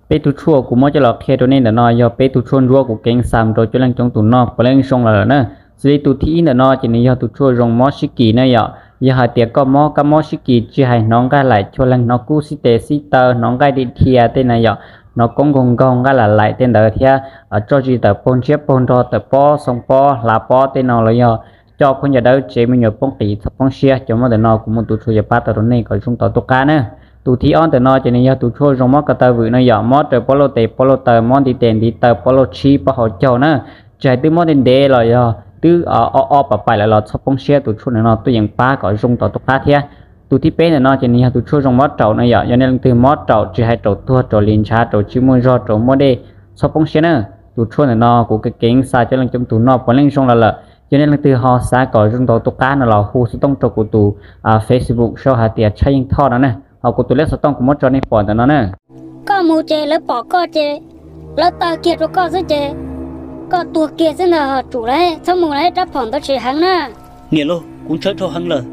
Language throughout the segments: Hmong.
Peb tug tshuaj kuv muab coj los qhia rau nej ntawm no yog peb tug tshuaj ntsuab kuv keev xa mus rau coob leej coob tus noj puav leej zoo los lawm na. Xws li tus thib ib ntawm no ces nws yog tus tshuaj zoo mob sib kis na yom. Yog hais tias koj mob kab mob sib kis tsis hais hnov nqaij laim chua leeg, hnov kub xib tes xib taw, hnov nqaij di dhia tej na yom, hnov koob nkaug nkaug nqaij lam laim tej ntawd thiab tsob zis tawm paug ntshiab paug nrog tawm pob xoo pob hlav pob tej no los yog coj khaub ncaws dawb tsev me nyuam poob qis txhob poob siab, cov mob ntawm no kuv muaj tus tshuaj yuav pab tau rau nej kom zoo tau tus qab na. Tus thib ob ntawm no ces nws yog tus tshuaj zoo mob ko taw vwm no yom, mob raws pob lauj tes pob lauj taw, mob ntiv tes ntiv taw, pob lauj tshib pob hauv caug na. Tsis hais twb mob ntev ntev los yog twb o o pam paim lawm los txhob poob siab, tus tshuaj ntawm no tuaj yeem pab kom zoo tau tus qab thiab. Tus thib peb ntawm no ces nws yog tus tshuaj zoo mob raum no yom, yog nej leej twg mob raum tsis hais raum tuag raum lis ntshav raum tsis muaj zog raum muaj dej txhob poob siab na. Tus tshuaj ntawm no kuv keev keev xa coob leej coob tus noj puav leej zoo los lawm. Yog nej leej twg ho xav kom zoo tau tus qab no los hu xov tooj rau kuv tus Facebook sau hais tias Tshaj Yeej Thoj no na, ho kuv tus lej xov tooj kuv muab tso nej pom ntawm no na. Koj mus ces lawv pom koj ces lawv taw kiag rau koj xwb ces koj tuag kiag xwb ntag, tsum lawm, txhob mus lawm, rab phom ntawd tsis heev na. Niam lauj, kuv ntshaw dhau heev lawm,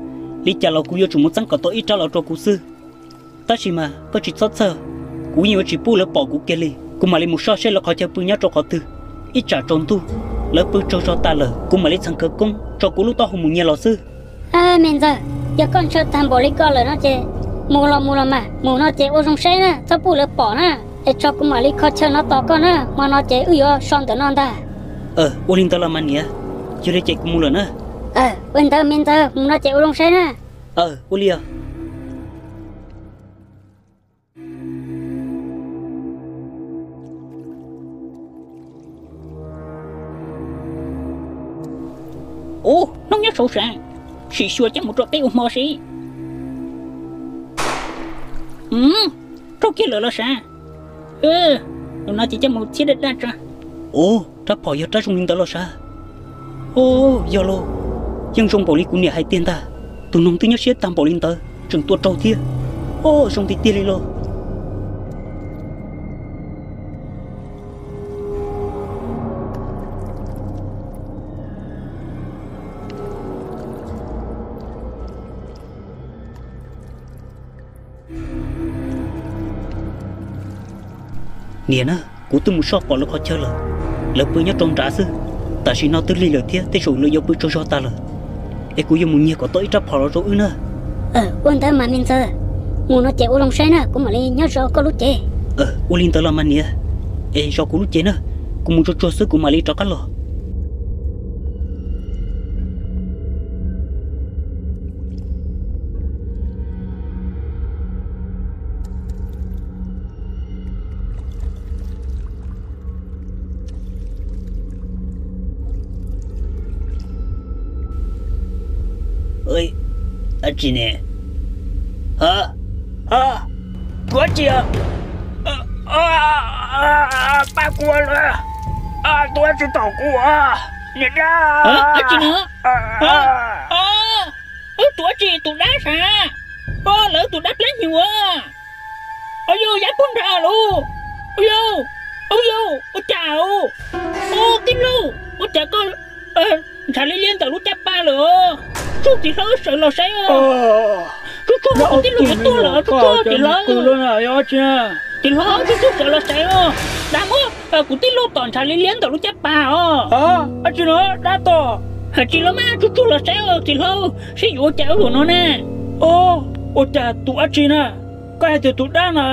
li cas los kuv yuav tsum mus txeeb kom tau ib rab los rau kuv xwb. Tab sis mas koj tsis txhob txhawj, kuv yeej yuav tsis pub lawv pom kuv kiag li. Kuv mam li mus soj seb lawv qhov chaw pw nyob rau qhov twg, ib tsam tsaus ntuj lawv pw tsaug zog tas lawm kuv mam li txheev khawv koob tso kuv lub taub hau mus nyiag los xwb. Me ntxawg, yog koj ntshaw tag npaum li koj lawm no ces mus los mus los mas, mus no ces ua zoo saib na, txhob pub lawv pom na, es tso kuv mam li kho chaw no tos koj na, hmo no ces wb yuav so ntawm no ntag. Ua li ntawd los mas niam, yog li ces kuv mus lawm na. Ua li ntawd me ntxawg, mus no ces ua zoo saib na. Ua li os. Ub, hnub nyob saud sav, sim xyuas coj mus rau peb ua hmo seb. Raug kiag lawm los sav. Tus no ces coj mus txhiab daj daj tso. Ub, rab phom yog rab zoo li ntawd los sav. Yog lauj, yeej zoo npaum li kuv niam hais tiag ntag. Tus noog twb nyob siab tag npaum li ntawd tseem tua raug thiab. Zoo tiag tiag li lauj. Niam na, kuv twb mus soj pom lawv qhov chaw lawm, lawv pw nyob rau nrad xwb. Tam sim no twb lig lawm thiab tej zaum lawv yuav pw tsaug zog tas lawm, es kuv yuav mus nyiag kom tau ib rab phom los rau wb na. Ua ntawd mas me ntxawg, mus no ces ua zoo saib na, kuv mam li nyob zov koj lub cev. Ua li ntawd los mas niam, es zov kuv lub cev na, kuv mus tsuag tsuag xwb kuv mam li rov qab los. Dab tsi ne? Tus dab tsi? Pab kuv, tus dab tsi tom kuv, niam dab. Dab tsi no? Tus dab tsi? Tus dab sav, lawv tus dab plab hnyuv. Au yau, yav puag nrad lauj. Au yau, au yau, ua cas? Tij laug, ua cas koj ntshav liab liab ntawm lub caj pas lawm? Tsuj, txiv hlob, sawv los saib. Tsuj tsuj, kuv tij laug yuav tuag lawm, tsuj tsuj, txiv hlob. Txiv hlob, tsuj tsuj, sawv los saib os. Dab muab kuv tij laug tom ntshav liab liab ntawm lub caj pas os. Dab tsi no, dab tom? Tsis los mas, tsuj tsuj los saib os txiv hlob, seb yuav ua cas ua luam no na. Ua cas tus dab tsi na? Koj hais tias tus dab no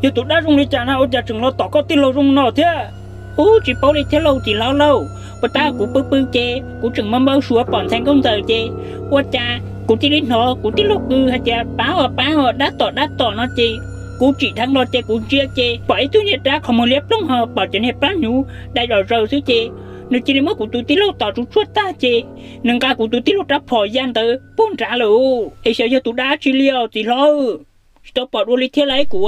yog tus dab zoo li cas na, ua cas tseem los tom koj tij laug zoo no thiab? Ub, tsis paub li thiab lauj txiv hlob lauj. Puag ta kuv pw pw ces kuv tseem npau npau suav pom ntxhais nkauj ntxawm ces ua cas kuv cia li hnov kuv tij laug qw hais tias pab os pab os, dab tom dab tom no ces kuv tsim dheev los ces kuv ntsia ces pom ib tug niag dab qhov muag liab ploog ho pom cov niag plab hnyuv dai zom zaws xwb ces nws cia li muab kuv tus tij laug tom tsuj tsuag tag ces nws nqa kuv tus tij laug rab phom ya ntawd puag nrad lawm. Es xyov yog tus dab tsi li os txiv hlob, tsis tau pom dua li thiab lauj kuv.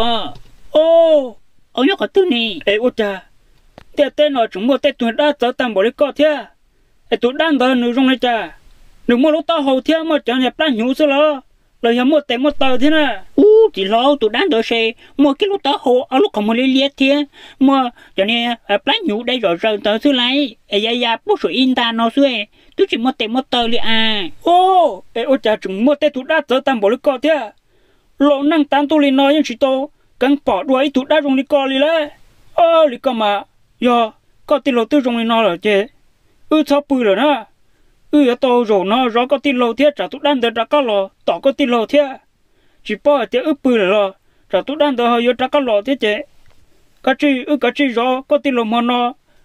Au, nyob qhov twg ne? Es ua cas ntiaj teb no tseem muaj tej tug dab txawv tag npaum li koj thiab? Es tus dab ntawd nws zoo li cas? Nws muaj lub taub hau thiab muaj cov niag plab hnyuv xwb los, los yog muaj tes muaj taw thiab na? Ub, txiv hlob, tus dab ntawd ces muaj kiag lub taub hau, ob lub qhov muag liab liab thiab muaj cov niag plab hnyuv dai zom zaws ntawd xwb lauj, es ya ya puag saum ib nta no xwb, twb tsis muaj tes muaj taw li as. Es ua cas tseem muaj tej tug dab txawv tag npaum li koj thiab? Laus neej tav ntuj li no yeej tsis tau Keeb pom dua ib tug dab zoo li koj li lauj. Au, li koj mas, yog koj tij laug twb zoo li no lawm ces wb txhob pw lawm na. Wb yuav tau zaum no zov koj tij laug thiab tsam tus dab ntawd rov qab los tom koj tij laug thiab. Tsis paub hais tias wb pw lawm los tsam tus dab ntawd ho yuav rov qab los thiab ces kav tsij, wb kav tsij zov koj tij laug hmo no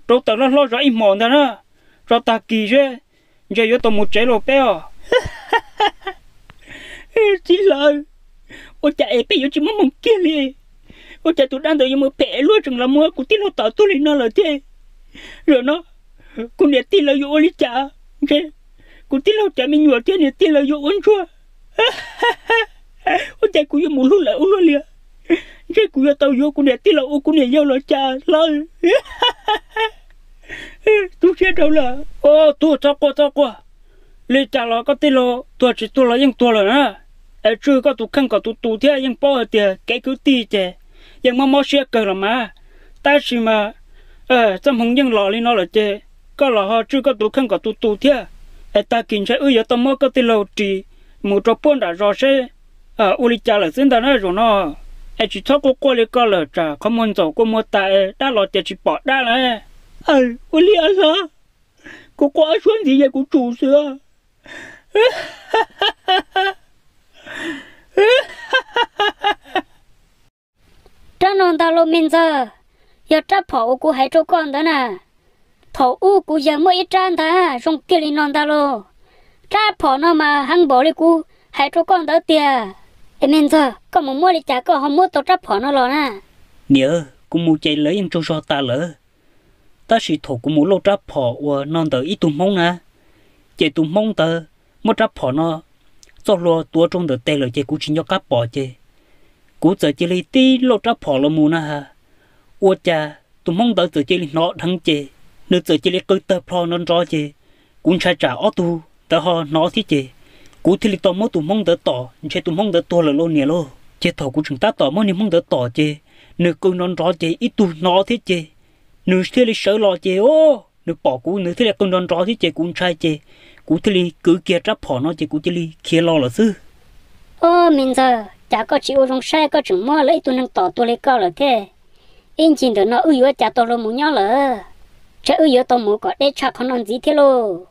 rau tawm hlob hlob zov ib hmos ntag na, tso tag kis seb ntshe yuav tau mus tsev los peb os. Txiv laus, ua cas es peb yuav tsis muaj hmoo kiag li? Ua cas tus dab ntawd yuav mus phem luaj tseem los muab kuv tij laug tom tuag li no lawm thiab? Zaum no kuv niam tij lawv yuav ua li cas? Ntshe kuv tij laug cov me nyuam thiab niam tij lawv yuav ua ntsuag. Ua cas kuv yuav mus hlub lawv ua luaj li? Ntshe kuv yuav tau yuav kuv niam tij los ua kuv niam yau los cas lawm. Tu siab rau lawm. Tub, txhob quaj txhob quaj. Li cas los koj tij laug tuag tsis tuag los yeej tuag lawm na. Es tswj koj tus kheej kom tus tus thiab, yeej paub hais tias kev kwv tij ces yeej mob mob siab kawg los mas. Tab sis mas txoj hmoo yeej los li no lawm ces koj los ho tswj koj tus kheej kom tus tus thiab. Es tag kis ntshe wb yuav tau muab koj tij laug ris mus rau puag nram zos seb ua li cas lawm xwb ntag na zaum no. Es tsis txhob quaj quaj li koj lawm, tsam qhov muag ntxaum kua muag tas, dab los ces tsis pom dab lawm. Ua li os hlob, kuv quaj ob suab ntxiv ces kuv tsum xwb. Rab no ntag lauj me ntxawg, yog rab phom uas kuv hais rau koj ntawd na. Thaum ub kuv yawg muaj ib rab ntag zoo kiag li no ntag lauj. Rab phom no mas heev npaum li kuv hais rau koj ntawd tiag. Es me ntxawg, koj mus muab li cas koj ho muab tau rab phom no los na? Niam, kuv mus ces lawv yeej tsaug zog tas lawm. Tab sis thaum kuv mus lauj rab phom uas no ntawm ib tug hmoob na, ces tus hmoob ntawd muab rab phom no txoj hlua tuav rau ntawm tes lawm ces kuv tsis nco qab pom ces kuv txawm cia li tib lauj rab phom los mus na has. Ua cas tus hmoob ntawd txawm cia li hnov dheev ces nws txawm cia li qw tawg plho nrov nrov ces kuv ntshai tsam ob tug ntawd ho hnov thiab ces kuv thiaj li tau muab tus hmoob ntawd tom, ntshe tus hmoob ntawd tuag lawm lauj niam lauj. Ces thaum kuv tseem tab tom muab niag hmoob ntawd tom ces nws qw nrov nrov ces ib tug hnov thiab ces nws thiaj li sawv los ces o, nws pom kuv nws thiaj li qw nrov nrov thiab ces kuv ntshai ces kuv thiaj li kwv kiag rab phom no ces kuv cia li khiav los lawm xwb. Ob, me ntxawg, cas koj tsis ua zoo saib, koj tseem muab lawv ib tug neeg tom tuag li koj lawm thiab. Ib ncig ntawm no wb yuav cas tau luag mus nyob lawm? Ntshe wb yuav tau mus kom deb tshaj qhov no ntxiv thiab lauj.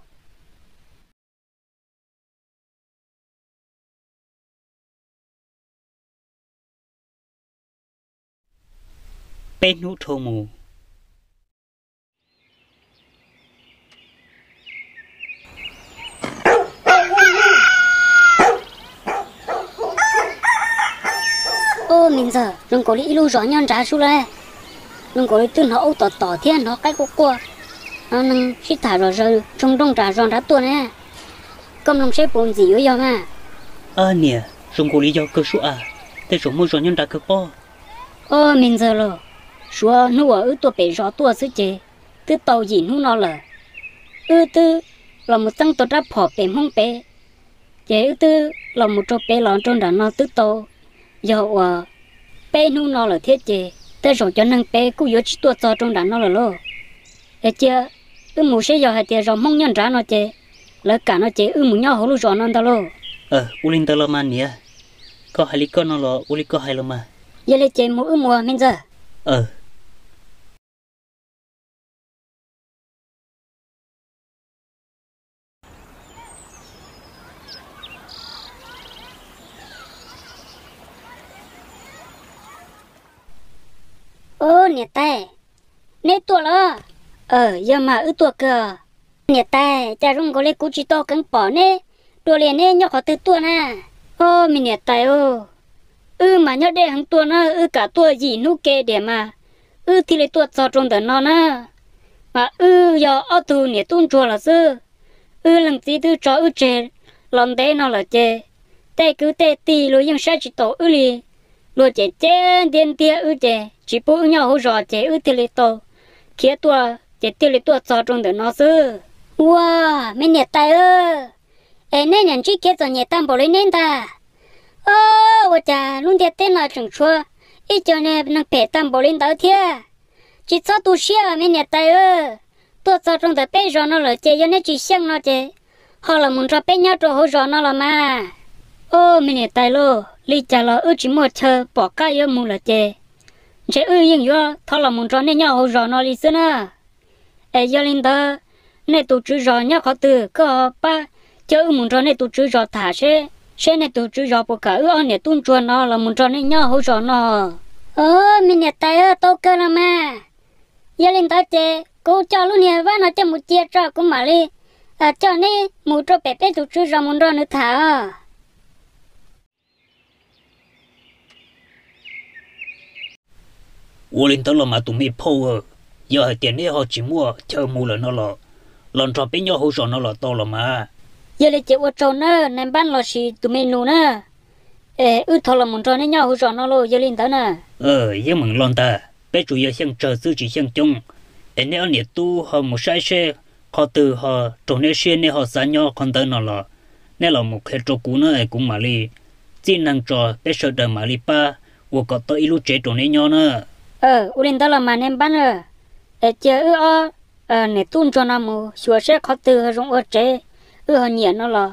Peb hnub dhau mus. Ub, me ntxawg, zoo nkaus li ib lub zos nyob nrad sub lawm. Zoo nkaus li twb hnov aub tom tom thiab hnov qaib quaj quaj, hnov neeg sib tham zom zaws ntsoog nrooj nram zos nrad tuaj ne. Koj mloog seb puas ntxim yuav yog mas. Ab niam, zoo nkaus li yog kawg sub as, tej zaum muaj zos nyob nrad kawg pob. Ob, me ntxawg lauj, suav hnub uas wb tuaj pem zos tuaj xwb ces twb tau yim hnub no lawm. Wb twb los mus txeeb tau rab phom pem Hmoob pem, ces wb twb los mus rau pem los rau nram no twb tau yog uas peb hnub no lawm thiab ces tej zaum cov neeg pem kuj yuav tsis tuaj txog rau nram no lawm lauj. Es cia wb mus seb yog hais tias zos Hmoob nyob nrad no ces lawv kam no ces wb mus nyob hauv lub zos no ntag lauj. Ua li ntawd los mas niam, koj hais li koj no los ua li koj hais los mas. Yog li ces mus wb mus me ntxawg. Ub, niam tais, neb tuaj los? Yog mas, wb tuaj kawg. Niam tais, cas zoo nkaus li kuv tsis tau keev pom neb dua li, neb nyob qhov twg tuaj na? Ob, me niam tais, wb mas nyob deb heev tuaj na, wb kam tuaj yim hnub ke diam mas wb thiaj li tuaj txog rau ntawm no na. Mas wb yog ob tug niam tub ntsuag los xwb, wb leej txiv twb tso wb tseg los ntev no lawm ces tej kwv tej tij luag yeej saib tsis taus wb li. Luag cem cem ntiab ntiab wb ces tsis pub wb nyob hauv zos ces wb thiaj li tau khiav tuaj ces thiaj li tuaj txog rau ntawm no xwb. Ua, me niam tais, es neb niam ntsib kev txom nyem tag npaum li neb ntag. Ua cas lub ntiaj teb no tseem tshuav ib co neeg phem tag npaum li ntawd thiab? Tsis txhob tu siab me niam tais, tuaj txog rau ntawm peb zos no lawm ces yog neb tsis xyeej no ces ho los mus nrog peb nyob rau hauv zos no los mas. Ob, me niam tais lauj, Li cas los wb tsis muaj chaw pom qab yuav mus lawm ces ntshe wb yeej yuav thov los mus nrog nej nyob hauv zos no li xwb na. Es yog li ntawd, nej tus tswv zos nyob qhov twg, koj ho pab coj wb mus nrog nej tus tswv zos tham seb, seb nej tus tswv zos puas kam wb ob niam tub ntsuag no los mus nrog nej nyob hauv zos no. Au, me niam tais, tau kawg los mas. Yog li ntawd ces kuv coj lub niag vab no coj mus cia tso, kuv mam li coj neb mus rau pem peb tus tswv zos mus nrog nws tham os. Ua li ntawd los mas tus me phauj, yog hais tias neb ho tsis muaj chaw mus lawm no los, los nrog peb nyob hauv zos no los tau los mas. Yog li ces ua tsaug na nais npab lossis tus me nus na. Es wb thov los mus nrog neb nyob hauv zos no lauj, yog li ntawd na. Yeej meem los ntag, peb tsuas yog xyeej tsawg xwb tsis xyeej coob. Es neb ob niam tub ho mus saib seb qhov twg ho raug neb siab, neb ho xav nyob qhov ntawd no los, neb los mus qhia rau kuv na, es kuv mam li txib neeg tso, peb sawv daws mam li pab ua kom tau ib lub tsev rau neb nyob na. Ua li ntawd los mas nais npab na, es cia wb ob niam tub ntsuag no mus xyuas seb qhov twg ho zoo ua tsev, wb ho nyiam no los,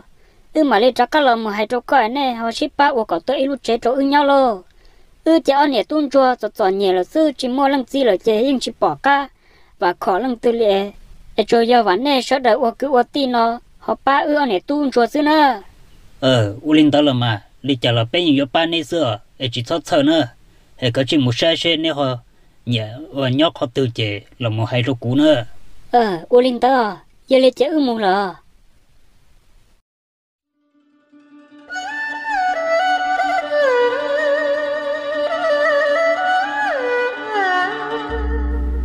wb mam li rov qab los mus hais rau koj, nej ho sib pab ua kom tau ib lub tsev rau wb nyob lauj. Wb ces ob niam tub ntsuag txom txom nyem lawm xwb, tsis muaj leej txiv lawm ces yeej tsis pom qab vam khom leej twg li, es tsuas yog vam nej sawv daws ua kwv ua tij no ho pab wb ob niam tub ntsuag xwb na. Ua li ntawd los mas li cas los peb yeej yuav pab neb xwb os, es tsis txhob txhawj na. Es kav tsij mus saib seb neb ho nyiam nyob qhov twg ces los mus hais rau kuv na. Ua li ntawd, yog li ces wb mus lawm.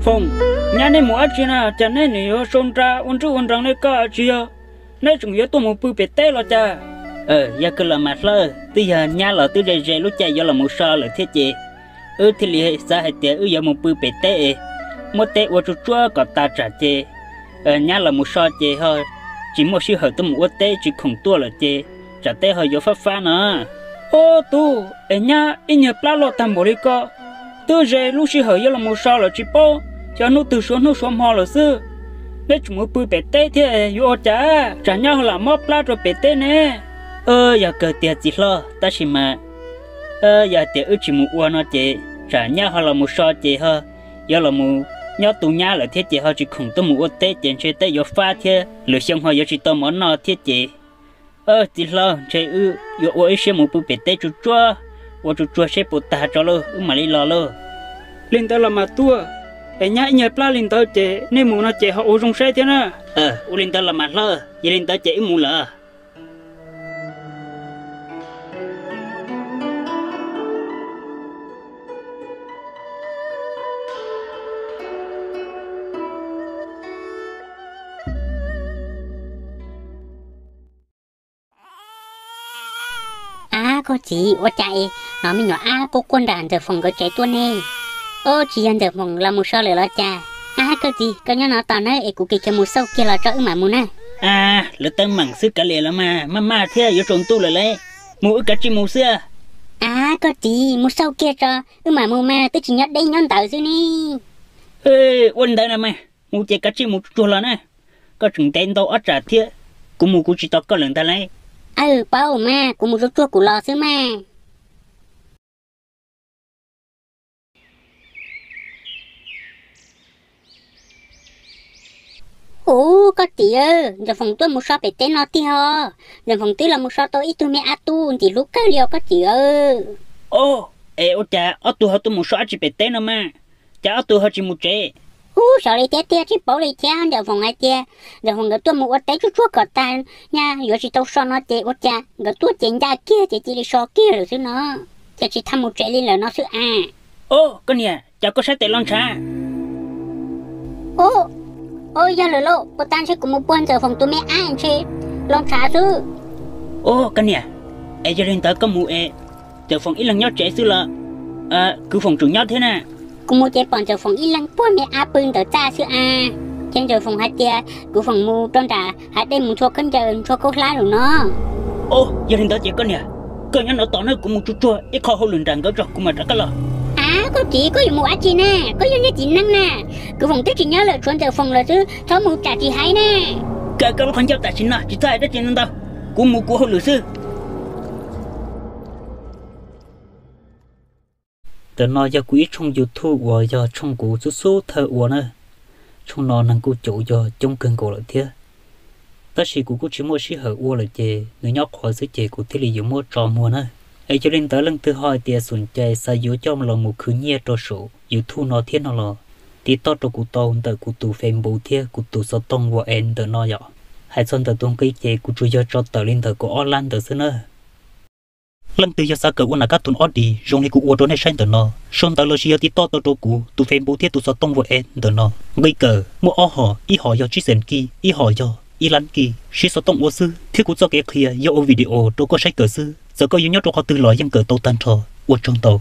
Foom, nyab neb mus dab tsi na, cas neb nws yuav sau nra ua nruj ua nrees li ko, tsis yog neb tseem yuav tuaj mus pw pem teb los cas? Yog kawg los mas Hlawj, twb yog nyab los twb ze ze lub caij yuav los mus so lawm thiab ces wb thiaj li xav hais tias wb yuav mus pw pem teb es muab teb ua tsuag tsuag kom tas tsam ces nyab los mus so ces ho tsis muaj sij hawm tuaj mus ua teb, tsis khoom tuaj lawm ces tsam teb ho yuav fab fab no. Ob tug es nyab ib nyuag plab loj tag npaum li ko, twb ze lub sij hawm yuav los mus so lawm tsis paub xyov hnub twg suav hnub suav hmo lawm xwb. Neb tseem mus pw pem teb thiab yuav ua cas, tsam nyab ho lam mob plab rau pem teb ne. Yog kawg tiag txiv hlob, tab sis mas yog hais tias wb tsis mus ua no ces tsam nyab ho los mus so ces ho yuav los mus nyob tu nyab lawm thiab ces ho tsis khoom tuaj mus ua teb ces ntshe teb yuav fab thiab lwm xyoo ho yuav tsis tau mov noj thiab ces txiv hlob, ntshe wb yuav ua ib siab mus pw pem teb tsuag tsuag, ua tsuag tsuag seb puas tag tso lauj wb mam li los lauj. Li ntawd los mas tuaj, es nyab ib nyuag plab li ntawd ces nej mus no ces ho ua zoo saib thiab na. Ua li ntawd los mas Hlawj, yog li ntawd ces wb mus lawm. Ab koj txiv, ua cas es hnov me nyuam ab quaj quaj nram Ntxawm Foom nkawd tsev tuaj ne? Ob, tsis yog Ntxawm Foom los mus so lawm los cas? Ab koj txiv, koj nyob no tos nawb es kuv kis kis mus xauj kiag los tso wb mam mus na. Ab, lawv teeb meem xwb kav liam los mas, maj maj thiab yuav tsaus ntuj lawm lauj, mus wb kav tsij mus xwb. Ab koj txiv, mus xauj kiag tso wb mam mus mas, twb tsis nyob deb nyob ntawd xwb ne. Ua li ntawd no mas, mus ces kav tsij mus tsuag tsuag los na, koj tseem ntev ntau ob tsam thiab, kuv mus kuv tsis tos koj lawm ntag lauj. Aw, paub mas, kuv mus tsuag tsuag kuv los xwb mas. Ub, koj txiv, Ntxawm Foom tuaj mus so pem teb no tiag os. Ntxawm Foom twb los mus so tau ib tug me ab tub ntim hlub kawg li os koj txiv. Ob, es ua cas ob tug ho tuaj mus so dab tsi pem teb no mas, cas ob tug ho tsis mus tsev? Ub, xyov li thiab tiag, tsis paub li thiab. Ntxawm Foom hais tias Ntxawm Foom nkawd tuaj mus ua teb tsuag tsuag kom tag, nyaj yuav tsis tau so no ces ua cas nkawd tuaj ces ncaj kiag ces cia li so kiag lawm xwb no, ces tsis tau mus tsev li lawm no xwb as. Ob, koj niam, cas koj sab tes los ntshav? Ob, yog lawm lauj, puas tas ntshe kuv mus puag Ntxawm Foom tus me ab ntshe los ntshav xwb. Ob, koj niam, es yog li ntawd koj mus es Ntxawm Foom ib leeg nyob tsev xwb los kwv Foom tseem nyob thiab na? Kuv mus ces pom Ntxawm Foom ib leeg puag me ab pw ntawm txaj xwb as. Ces Ntxawm Foom hais tias kwv Foom mus rau nram hav dej mus ntxhua khaub ncaws ntxhua khaub hlab lawm no. Ob, yog li ntawd ces koj niam, koj nyob no tos nawb, kuv mus tsuag tsuag ib qho hauj lwm nram nkawd tso kuv mam rov qab los. Ab, koj txiv, koj yuav mus dab tsi ne? Koj yog niag txiv neej na. Kwv Foom twb tsis nyob lawm, tshuav Ntxawm Foom lawm xwb, txhob mus tsam tsis hais ne. Kaw koj lub qhov ncauj tam sim no, tsis txhob hais dab tsi ntau ntau, kuv mus kuv hauj lwm xwb. Ntawm no yog kuv ib tshooj YouTube uas yog tshooj kuv xub xub thawj ua na. Tshooj no neeg kuj caum yog coob kawg nkaus lawm thiab, tab sis kuv kuj tsis muaj sij hawm ua lawm ces nws nyob qhuav xwb ces kuv thiaj li yuav muab tso muag na. Es yog li ntawd leej twg ho hais tias xum cai xav yuav coj los mus khwv nyiaj rau saum YouTube no thiab no los tiv toj rau kuv tau ntawm kuv tus Facebook thiab kuv tus xov tooj WhatsApp ntawm no yom. Hais txog ntawm tus nqi ces kuv tsuas yog tso tawm li ntawm kaum ob lab ntawd xwb na. Leej twg yog xav kawm ua nam kab tus ob dis zoo li kuv ua rau nej saib ntawm no, sau ntawv los sis yog tiv toj tau rau kuv tus Facebook thiab tus xov tooj WhatsApp ntawm no. Nqi kawm muaj ob hom, ib hom yog tsib xees kij, ib hom yog ib lab kij. Siv xov tooj ua xwb thiab kuv txoj kev qhia yog ua video rau koj saib kawm xwb, txawm koj yuav nyob rau qhov twg los yeej kawm tau tag nrho. Ua tsaug ntau.